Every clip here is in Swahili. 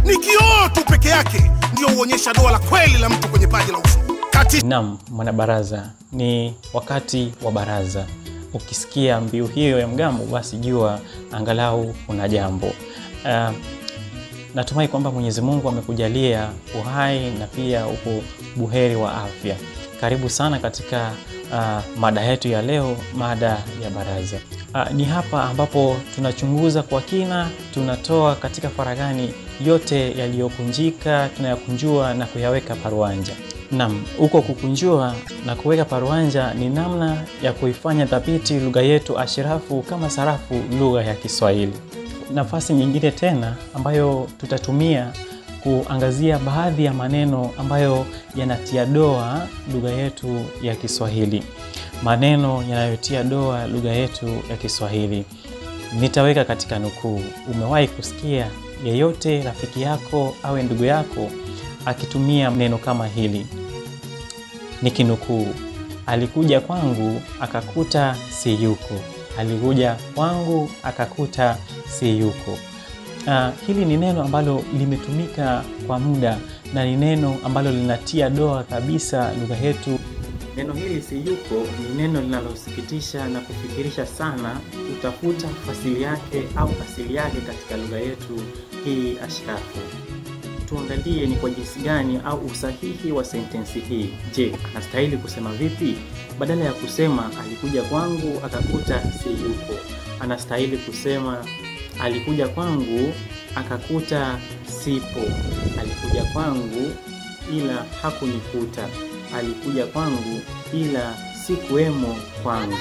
Ni kioo tu peke yake ndio huonyesha doa la kweli la mtu kwenye paji la uso. Naam, mwanabaraza, ni wakati wa baraza. Ukisikia mbiu hiyo ya mgambo, basi jua angalau kuna jambo. Natumai kwamba Mwenyezi Mungu amekujalia uhai na pia upo buheri wa afya. Karibu sana katika mada yetu ya leo, mada ya baraza. Ni hapa ambapo tunachunguza kwa kina, tunatoa katika faragani yote yaliyokunjika, tunayakunjua na kuyaweka paruanja. Naam, huko kukunjua na kuweka paruanja ni namna ya kuifanya thabiti lugha yetu ashirafu kama sarafu, lugha ya Kiswahili. Nafasi nyingine tena ambayo tutatumia kuangazia baadhi ya maneno ambayo yanatia doa lugha yetu ya Kiswahili. Maneno yanayotia doa lugha yetu ya Kiswahili nitaweka katika nukuu. Umewahi kusikia yeyote, rafiki yako awe ndugu yako, akitumia neno kama hili? Nikinukuu, alikuja kwangu akakuta si yuko. Alikuja kwangu akakuta si yuko. Hili ni neno ambalo limetumika kwa muda na ni neno ambalo linatia doa kabisa lugha yetu. Neno hili si yuko ni neno linalosikitisha na kufikirisha sana utafuta fasili yake au asili yake katika lugha yetu hii ashirafu. Tuangalie ni kwa jinsi gani au usahihi wa sentensi hii. Je, anastahili kusema vipi? Badala ya kusema alikuja kwangu akakuta si yuko, anastahili kusema alikuja kwangu akakuta sipo. Alikuja kwangu ila hakunikuta. Alikuja kwangu ila sikuwemo kwangu.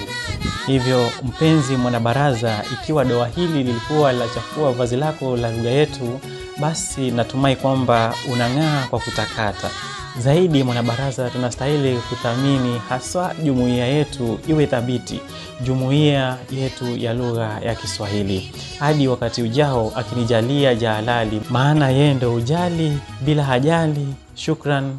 Hivyo mpenzi mwanabaraza, ikiwa doa hili lilikuwa linachafua vazi lako la lugha yetu, basi natumai kwamba unang'aa kwa kutakata. Zaidi mwanabaraza, tunastahili kuthamini haswa jumuiya yetu iwe thabiti, jumuiya yetu ya lugha ya Kiswahili. Hadi wakati ujao, akinijalia Jaalali, maana yeye ndo ujali bila hajali. Shukran